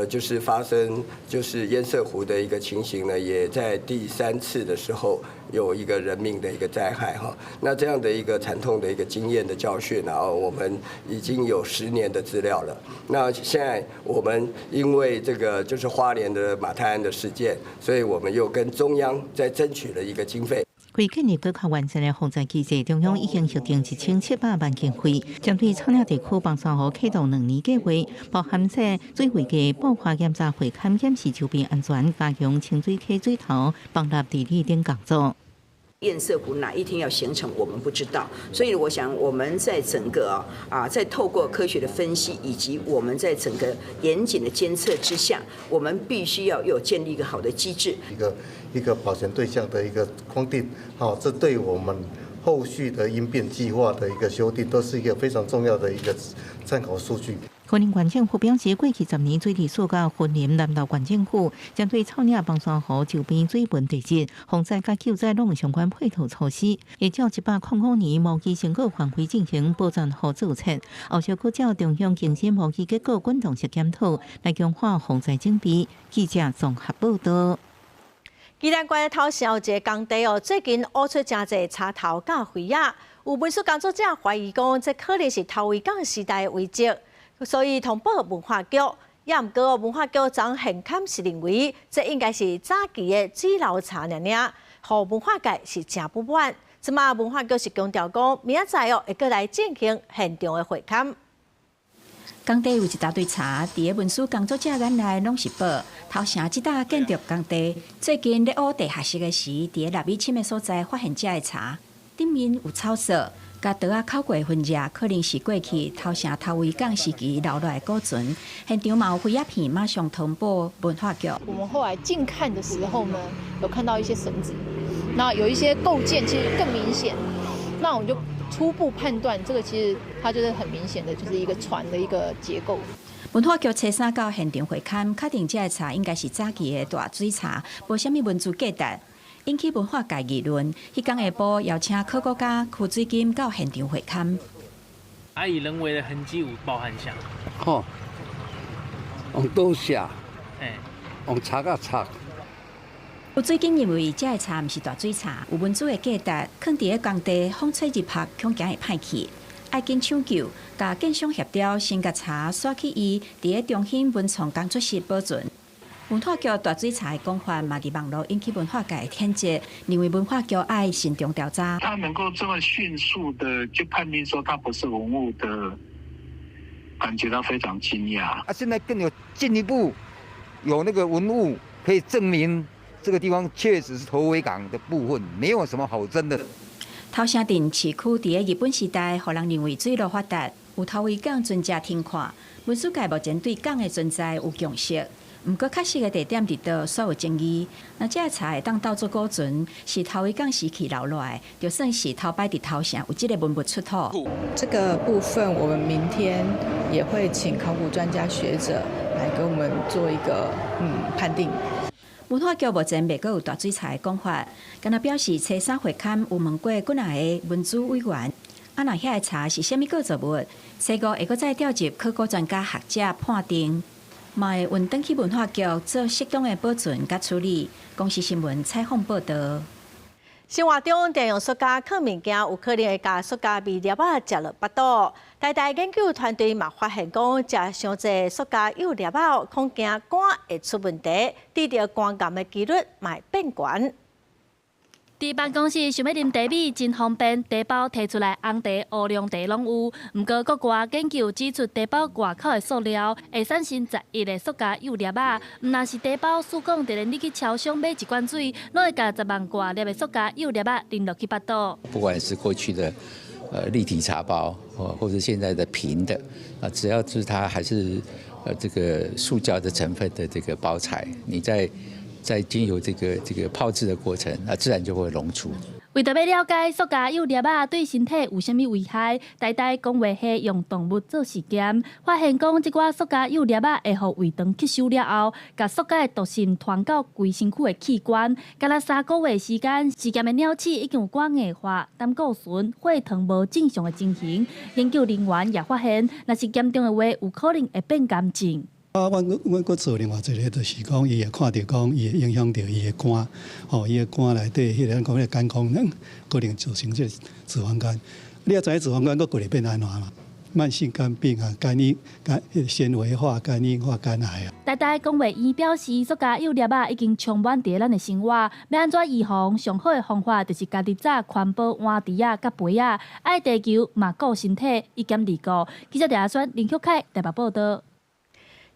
就是發生就是堰塞湖的一個情形呢，也在第三次的時候有一個人命的一個災害哈。那這樣的一個慘痛的一個經驗的教訓啊，我們已經有10年的資料了。那現在我們因為這個就是花蓮的馬太鞍的事件，所以我們又跟中央再爭取了一個經費。為建立閣較完善的防災機制，中央已經核定1700萬經費，針對草嶺地區崩山湖啟動2年計劃，包含設水位計、布花檢查會勘檢視周邊安全、加強清水溪水頭崩塌治理等工作。堰塞湖哪一天要形成，我們不知道。所以我想，我們在整個在透過科學的分析，以及我們在整個嚴謹的監測之下，我們必須要有建立一個好的機制。一個保存對象的一個框定，好，這對我們後續的應變計劃的一個修訂，都是一個非常重要的一個參考數據。雲林縣政府表示，過去10年水利署佮雲林南投縣政府針對草嶺崩山湖周邊水文地質、防災佮救災攏有相關配套措施，會照105年模擬成果範圍進行保存和造冊，後續閣照中央更新模擬結果滾動式檢討，來強化防災準備。記者綜合報道。宜蘭縣頭城有一个工地哦，最近挖出誠濟柴頭佮廢仔，有文史工作者懷疑講，這可能是頭圍港時代的遺跡，所以通報文化局。也毋過文化局昨現勘是認為，這應該是早期的水流柴爾爾，予文化界是誠不滿。這馬文化局是強調講，明仔載哦會閣來進行現場的會勘。工地有一大堆柴，佇个文史工作者眼內攏是寶。頭城這搭建築工地最近咧挖地下室的時，佇个納米深的所在發現這个柴，頂面有草索，共刀仔抾過的痕跡，可能是過去頭城頭圍港時期留落來古船。現場嘛有廢仔片，馬上通報文化局。我們後來近看的時候呢，有看到一些繩子，那有一些構件其實更明顯，那我們就初步判斷，這個其實它就是很明顯的，就是一個船的一個結構。文化局初三到現場會勘，確定這个柴應該是早期的大水柴，無啥物文字價值，引起文化界議論。彼工下晡邀請考古家柯水金到現場會勘。啊，伊人為的痕跡有包含啥？吼，用刀削，用插仔插。有水警認為，這个柴毋是大水柴，有文字的價值，囥佇个工地風吹日曝，恐驚會歹去，愛緊搶救，共建商協調，先共柴徙去伊佇个中興文創工作室保存。文化局大水柴的講法嘛，佇網路引起文化界的譴責，認為文化局愛慎重調查。他能夠這麼迅速的就判定說它不是文物的，感覺到非常驚訝。啊，現在更有進一步有那個文物可以證明。這個地方確實是頭圍港的部分，沒有什麼好爭的。頭城鎮市區佇个日本時代，予人認為水路發達，有頭圍港船隻停靠。文史界目前對港的存在有共識，毋過確實的地點佇佗煞有爭議。若這个柴會當當做古船，是頭圍港時期留落來，就算是頭擺佇頭城有這个文物出土。這個部分，我們明天也會請考古專家學者來給我們做一個判定。文化局目前未閣有大水柴的講法，敢若表示初三會勘有問過幾若个文資委員，啊，若遐个柴是啥物構造物，初五會閣再調集考古專家學者判定，嘛會運轉去文化局做適當的保存佮處理。公視新聞採訪報導。生活中定用塑膠囥物件，有可能會共塑膠微粒仔食落腹肚。台大研究團隊嘛發現講，食傷濟塑膠幼粒仔，恐驚肝會出問題，得著肝癌的幾率嘛會變懸。佇辦公室想欲啉茶米真方便，茶包提出來紅茶、烏龍茶攏有。毋過國外研究指出，茶包外口的塑料會產生10億个塑膠幼粒仔，毋但是茶包，試講，就連你去超商買一罐水，攏會共10萬外粒的塑膠幼粒仔啉落去腹肚。不管是過去的立體茶包，或者現在的平的，啊，只要是它還是這個塑膠的成分的這個包材，你在經由這個泡製的過程，那自然就會溶出。為著欲了解塑膠幼粒仔對身體有啥物危害，台大工衛系用動物做實驗，發現講這寡塑膠幼粒仔會予胃腸吸收了後，共塑膠的毒性傳到規身軀的器官。干焦3個月時間，實驗的鳥鼠已經有肝硬化、膽固醇、血糖無正常的情形。研究人員也發現，若是嚴重的話，有可能會變癌症。啊，阮閣做另外一个，就是講，伊會看著講，伊會影響著伊的肝，吼，伊的肝內底彼个咱講彼个肝功能，可能造成這個脂肪肝。你也知影脂肪肝閣過來變按怎嘛？慢性肝病啊，肝硬、肝纖維化、肝硬化、肝癌啊。台大公衛院表示，塑膠幼粒仔已經充滿佇咱的生活，欲按怎預防？上好的方法就是家己紮環保碗櫥仔佮杯仔，愛地球嘛顧身體，一兼二顧。記者鄭阿選、林旭凱台北報導。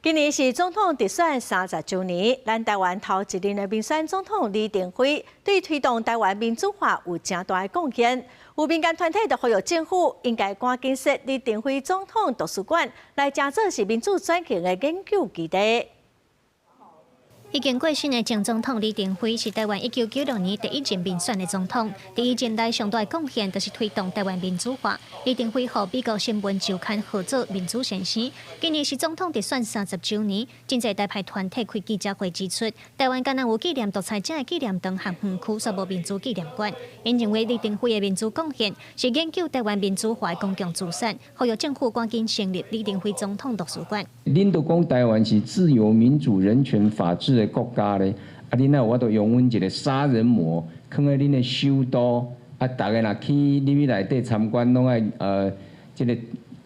今年是總統直選30週年，咱台灣頭一任的民選總統李登輝對推動台灣民主化有誠大的貢獻。有民間團體就呼籲政府應該趕緊設李登輝總統圖書館，來成做是民主轉型的研究基地。已經過身的前總統李登輝是台灣1996年第一任民選的總統，佇伊任內上大的貢獻就是推動台灣民主化。李登輝予美國新聞週刊號做民主先生。今年是總統直選30週年，真濟台派團體開記者會指出，台灣敢若有紀念獨裁者的紀念堂和園區，卻無民主紀念館。𪜶認為李登輝的民主貢獻是研究台灣民主化的公共資產，呼籲政府趕緊成立李登輝總統圖書館。恁都講台灣是自由、民主、人權、法治的國家咧，啊，恁哪有法度容忍一個殺人魔，囥佇恁的首都，啊，逐个若去入去內底參觀，攏愛這个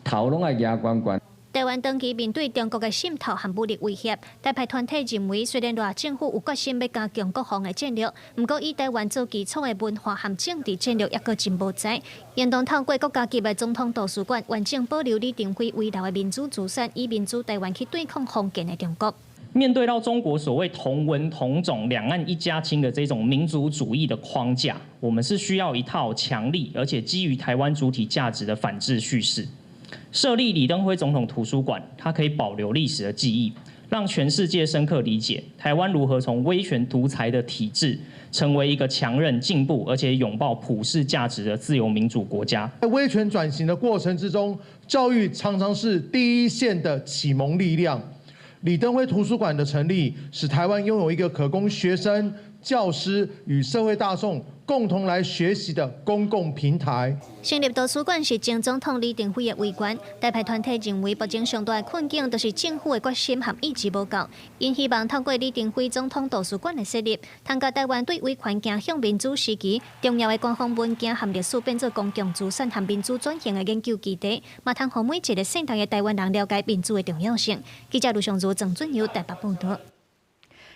頭攏愛額懸懸。台灣長期面對中國的滲透和武力威脅，台派團體認為，雖然賴政府有決心欲加強國防的戰略，毋過以台灣做基礎的文化和政治戰略猶閣真無知。應當透過國家級的總統圖書館，完整保留李登輝遺留的民主資產，以民主台灣去對抗封建的中國。面對到中國所謂同文同種、兩岸一家親的這種民族主義的框架，我們是需要一套強力而且基於台灣主體價值的反制敘事。設立李登輝總統圖書館，它可以保留歷史的記憶，讓全世界深刻理解台灣如何從威權獨裁的體制，成為一個強韌進步而且擁抱普世價值的自由民主國家。在威權轉型的過程之中，教育常常是第一線的啟蒙力量。李登輝圖書館的成立，使台灣擁有一個可供學生、教師與社會大眾共同來學習的公共平台。成立圖書館是前總統李登輝的遺願。台派團體認為，目前上大的困境就是政府的決心和意志無夠。𪜶希望透過李登輝總統圖書館的設立，通共台灣對威權走向民主時期重要的官方文件和歷史變做公共資產和民主轉型的研究基地，嘛通予每一个世代的台灣人了解民主的重要性。記者盧尚如、鄭俊友台北報導。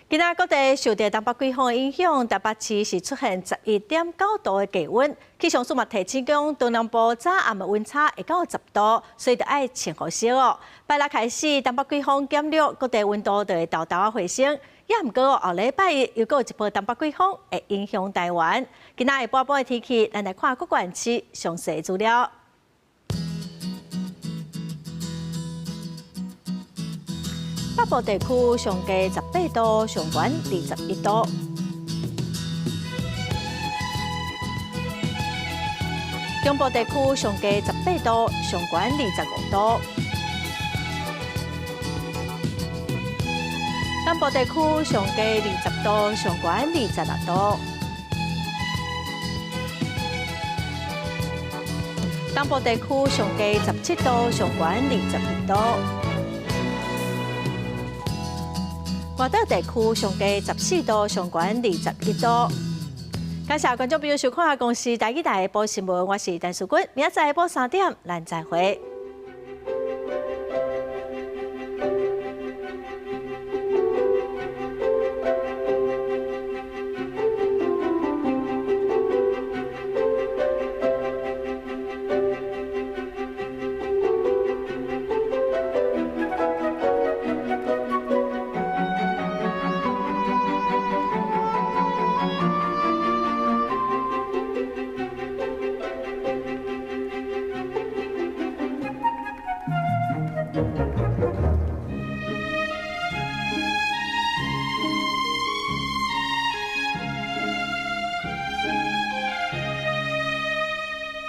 今仔各地受著東北季風的影響，台北市是出現11.9度的低溫。氣象署嘛提醒講，中南部早暗的溫差會到10度，所以著愛穿厚身哦。拜六開始，東北季風減弱，各地溫度就會沓沓仔回升。也毋過後禮拜一又閣有一波東北季風會影響台灣。今仔下晡的天氣，咱來看各縣市詳細資料。北部地區上低18度，上懸21度。中部地區上低18度，上懸25度。南部地區上低20度，上懸26度。東部地區上低17度，上懸22度。外島地區上低14度，上懸21度。感謝觀眾朋友收看《公視台語台》下晡新聞，我是陳淑君，明仔載下晡3點，咱再會。